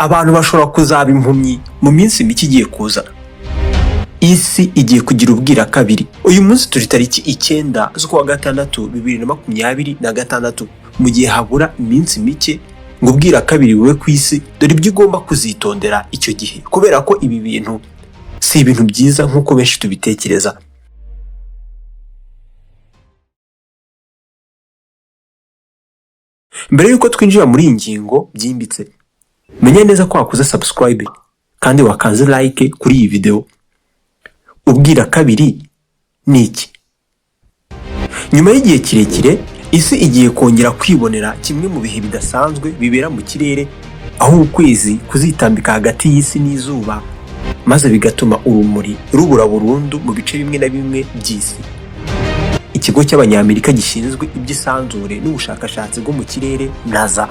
Abantu bashobora kuzaba impumyi mu minsi mike igiye kuza. Isi igiye kugira ubwira kabiri. Uyu munsi turi tariki 9 z'ukwa gatandatu 2026, mu gihe habura iminsi mike ngo ubwira kabiri bube ku isi. Dore ibyo ugomba kuzitondera icyo gihe, kubera ko ibi bintu si ibintu byiza nk'uko benshi tubitekereza. Mbere y'uko twinjira muri iyi ngingo byimbitse, menya neza ko wakoze subscribe kandi wakanze like kuri iyi video. Ubwira kabiri ni iki? Nyuma y'igihe kirekire, isi igiye kongera kwibonera kimwe mu bihe bidasanzwe bibera mu kirere, aho ukwezi kuzitambika hagati y'isi n'izuba, maze bigatuma urumuri rubura burundu mu bice bimwe na bimwe by'isi. Ikigo cy'Abanyamerika gishinzwe iby'isanzure n'ubushakashatsi bwo mu kirere, NASA,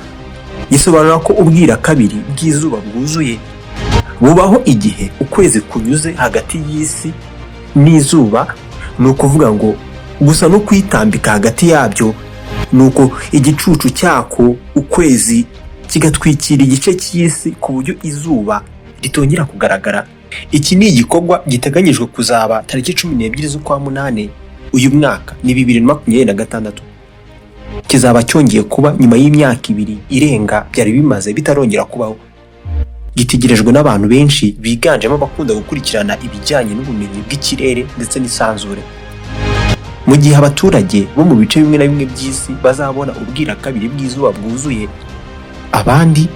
gisobanura ko ubwira kabiri bw'izuba bwuzuye bubaho igihe ukwezi kunyuze hagati y'isi n'izuba, ni ukuvuga ngo gusa no kwitambika hagati yabyo, ni uko igicucu cyako ukwezi kigatwikira igice cy'isi ku buryo izuba ritongera kugaragara. Iki ni igikorwa giteganyijwe kuzaba tariki 12 z'ukwa munani uyu mwaka ni 2026. Kizaba cyongeye kuba nyuma y'imyaka 2 irenga byari bimaze bitarongera kubaho. Gitegerejwe n'abantu benshi biganjemo abakunda gukurikirana ibijyanye n'ubumenyi bw'ikirere ndetse n'isanzure. Mu gihe abaturage bo mu bice bimwe na bimwe by'isi bazabona ubwira kabiri bw'izuba bwuzuye, abandi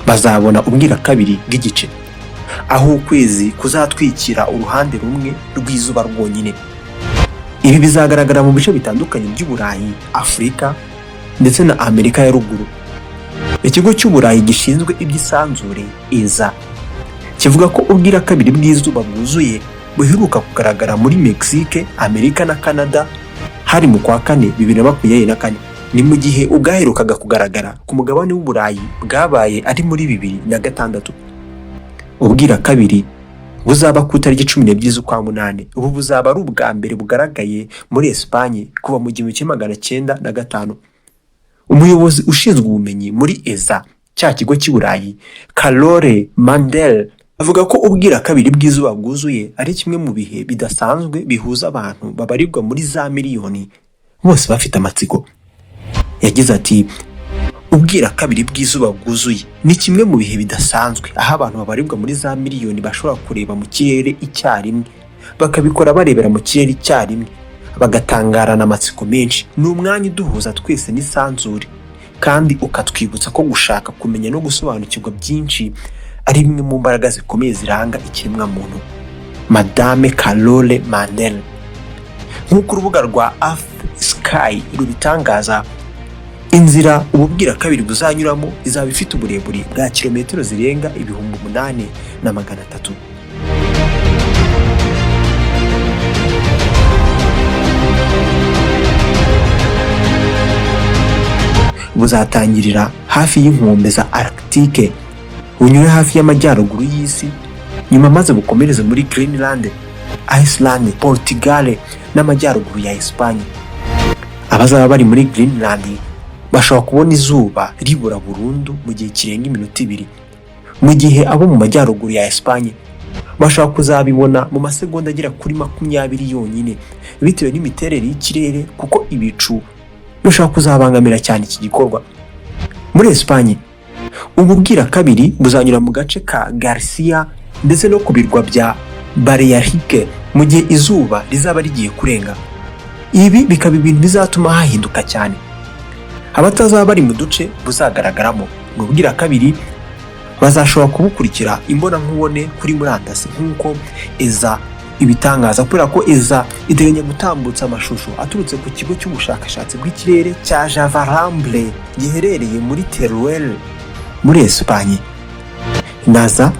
bazabona ubwira kabiri bw'igice, aho ukwezi kuzatwikira uruhande rumwe rw'izuba rwonyine. Ibi bizagaragara mu bice bitandukanye by'Uburayi, Afurika ndetse na Amerika ya ruguru. Ikigo cy'Uburayi gishinzwe iby'isanzure, ESA, kivuga ko ubwira kabiri bw'izuba bwuzuye buheruka kugaragara muri Mexique, Amerika na Canada hari mu kwa kane 2024. Ni mu gihe ubwaherukaga kugaragara ku mugabane w'Uburayi bwabaye ari muri 2006. Ubwira kabiri buzaba ku itariki 12 z'ukwa munani. Ubu buzaba ari ubwa mbere bugaragaye muri Espagne kuva mu 1905. Umuyobozi ushinzwe ubumenyi muri ESA, cya kigo cy'i Burayi, Carole Mandel, avuga ko ubwira kabiri bw'izuba bwuzuye ari kimwe mu bihe bidasanzwe bihuza abantu babarirwa muri za miliyoni bose bafite amatsiko. Yagize ati: ubwira kabiri bw'izuba bwuzuye ni kimwe mu bihe bidasanzwe aho abantu babarirwa muri za miliyoni bashobora kureba mu kirere icyarimwe, bakabikora barebera mu kirere icyarimwe, bagatangarana amatsiko menshi. Ni umwanya uduhuza twese n'isanzure, kandi ukatwibutsa ko gushaka kumenya no gusobanukirwa byinshi ari bimwe mu mbaraga zikomeye ziranga ikiremwamuntu. Madame Carole Mandel. Nk'uko urubuga rwa Earth Sky rubitangaza, inzira ububwira kabiri buzanyuramo izaba ifite uburebure bwa kilometero zirenga 8300. Buzatangirira hafi y'inkombe za Arctique, bunyure hafi y'amajyaruguru y'isi, nyuma maze bukomereze muri Greenland, Iceland, Portugal n'amajyaruguru ya Espagne. Abazaba bari muri Greenland bashobora kubona izuba ribura burundu mu gihe kirenga iminota 2, mu gihe abo mu majyaruguru ya Espagne bashobora kuzabibona mu masegonda agera kuri 20 yonyine, bitewe n'imiterere y'ikirere, kuko ibicu bishobora kuzabangamira cyane iki gikorwa. Muri Espagne, ubu bwira kabiri buzanyura mu gace ka Garcia ndetse no ku birwa bya Balearic mu gihe izuba rizaba rigiye kurenga. Ibi bikaba ibintu bizatuma hahinduka cyane. Abatazaba bari mu duce buzagaragaramo mu bwira kabiri bazashobora kubukurikira imbonankubone kuri murandasi, nk'uko ESA ibitangaza, kubera ko ESA iteganya gutambutsa amashusho aturutse ku kigo cy'ubushakashatsi bw'ikirere cya Javalambre giherereye muri Teruel muri Espagne. NASA,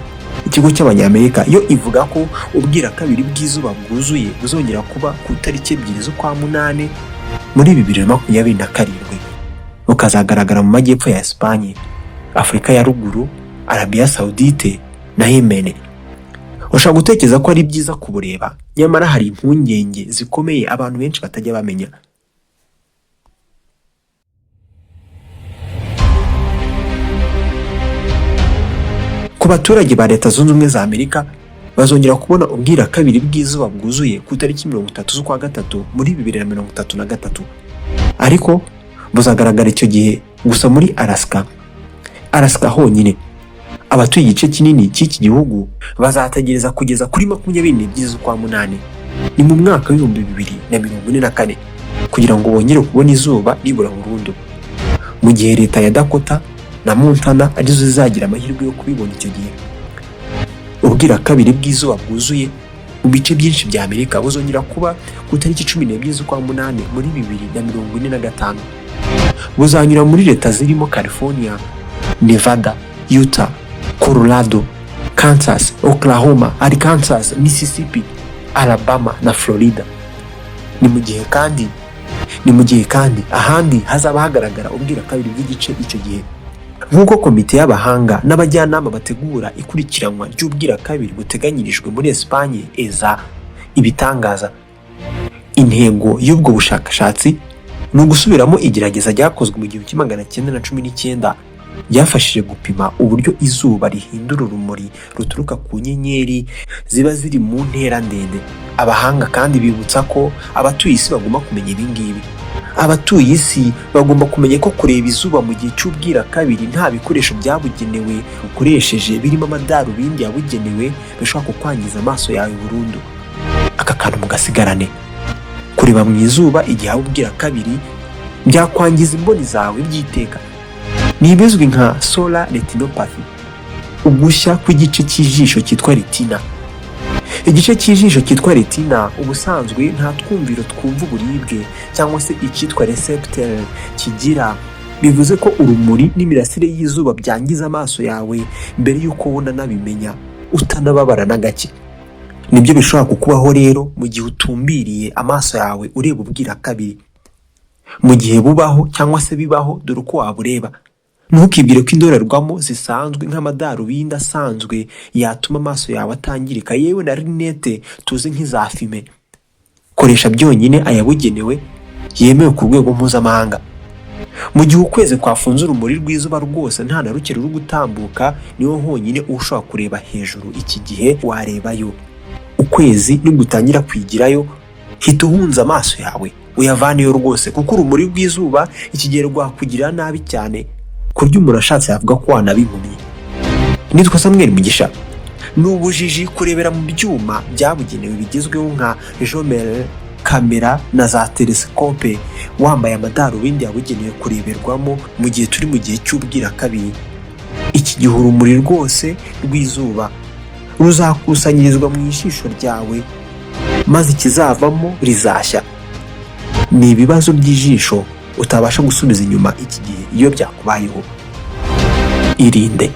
ikigo cy'Abanyamerika, yo ivuga ko ubwira kabiri bw'izuba bwuzuye buzongera kuba ku itariki 2 z'ukwa munani muri 2027, bukazagaragara mu majyepfo ya Espagne, Afurika ya ruguru, Arabia Saudite na Yemen. Ushobora gutekereza ko ari byiza kubureba, nyamara hari impungenge zikomeye abantu benshi batajya bamenya. Ku baturage ba Leta Zunze Ubumwe za Amerika, bazongera kubona ubwira kabiri bw'izuba bwuzuye ku itariki 30 z'ukwa gatatu muri 2033, ariko buzagaragara icyo gihe gusa muri Alaska, Alaska honyine. Abatuye igice kinini cy'iki gihugu bazategereza kugeza kuri 22 z'ukwa munani, ni mu mwaka w'2044, kugira ngo bongere kubona izuba ribura burundu, mu gihe leta ya Dakota na Montana arizo zizagira amahirwe yo kubibona icyo gihe. Ubwira kabiri bw'izuba bwuzuye mu bice byinshi bya Amerika buzongera kuba ku itariki 12 z'ukwa munani muri 2045. Buzanyura muri leta zirimo California, Nevada, Utah, Colorado, Kansas, Oklahoma, Arkansas, Mississippi, Alabama na Florida. Ni mu gihe kandi ahandi hazaba hagaragara ubwira kabiri bw'igice icyo gihe, nk'uko komite y'abahanga n'abajyanama bategura ikurikiranwa ry'ubwira kabiri buteganyirijwe muri Esipanye, ESA, ibitangaza. Intego y'ubwo bushakashatsi ni ugusubiramo igerageza ryakozwe mu 1919 ryafashije gupima uburyo izuba rihindura urumuri ruturuka ku nyenyeri ziba ziri mu ntera ndende. Abahanga kandi bibutsa ko abatuye isi bagomba kumenya ibi ngibi. Abatuye isi bagomba kumenya ko kureba izuba mu gihe cy'ubwira kabiri nta bikoresho byabugenewe ukoresheje, birimo amadarubindi yabugenewe, bishobora kukwangiza amaso yawe burundu. Aka kantu mugasigarane: kureba mu izuba igihe haba ubwira kabiri byakwangiza imboni zawe by'iteka. Ni ibizwi nka solar retinopathy, ugushya kw'igice cy'ijisho cyitwa retina. Igice cy'ijisho cyitwa retina ubusanzwe nta twumviro twumva uburibwe cyangwa se icyitwa recepteur kigira, bivuze ko urumuri n'imirasire y'izuba byangiza amaso yawe mbere y'uko ubona unabimenya, utanababara na gake. Nibyo bishobora kukubaho rero mu gihe utumbiriye amaso yawe ureba ubwira kabiri mu gihe bubaho cyangwa se bibaho. Dore uko wabureba: ntukibwire ko indorerwamo zisanzwe nk'amadarubindi asanzwe yatuma amaso yawe atangirika, yewe na rinete tuzi nk'iza fumé. Koresha byonyine ayabugenewe yemewe ku rwego mpuzamahanga. Mu gihe ukwezi kwafunze urumuri rw'izuba rwose, nta na ruke ruri gutambuka, niho honyine uba ushobora kureba hejuru. Iki gihe warebayo. Ukwezi nigutangira kwigirayo, hita uhunza amaso yawe uyavaneyo rwose, kuko urumuri rw'izuba iki gihe rwakugirira nabi cyane, ku buryo umuntu ashatse yavuga ko wanabihumye. Nitwa Samuel Mugisha. Ni ubujiji kurebera mu byuma byabugenewe bigezweho nka jumelles, kamera na za telesikope wambaye amadarubindi yabugenewe kureberwamo mu gihe turi mu gihe cy'ubwira kabiri. Iki gihe urumuri rwose rw'izuba ruzakusanyirizwa mu ijisho ryawe, maze ikizavamo rizashya. Ni ibibazo by'ijisho utabasha gusubiza inyuma. Iki gihe iyo byakubayeho, irinde.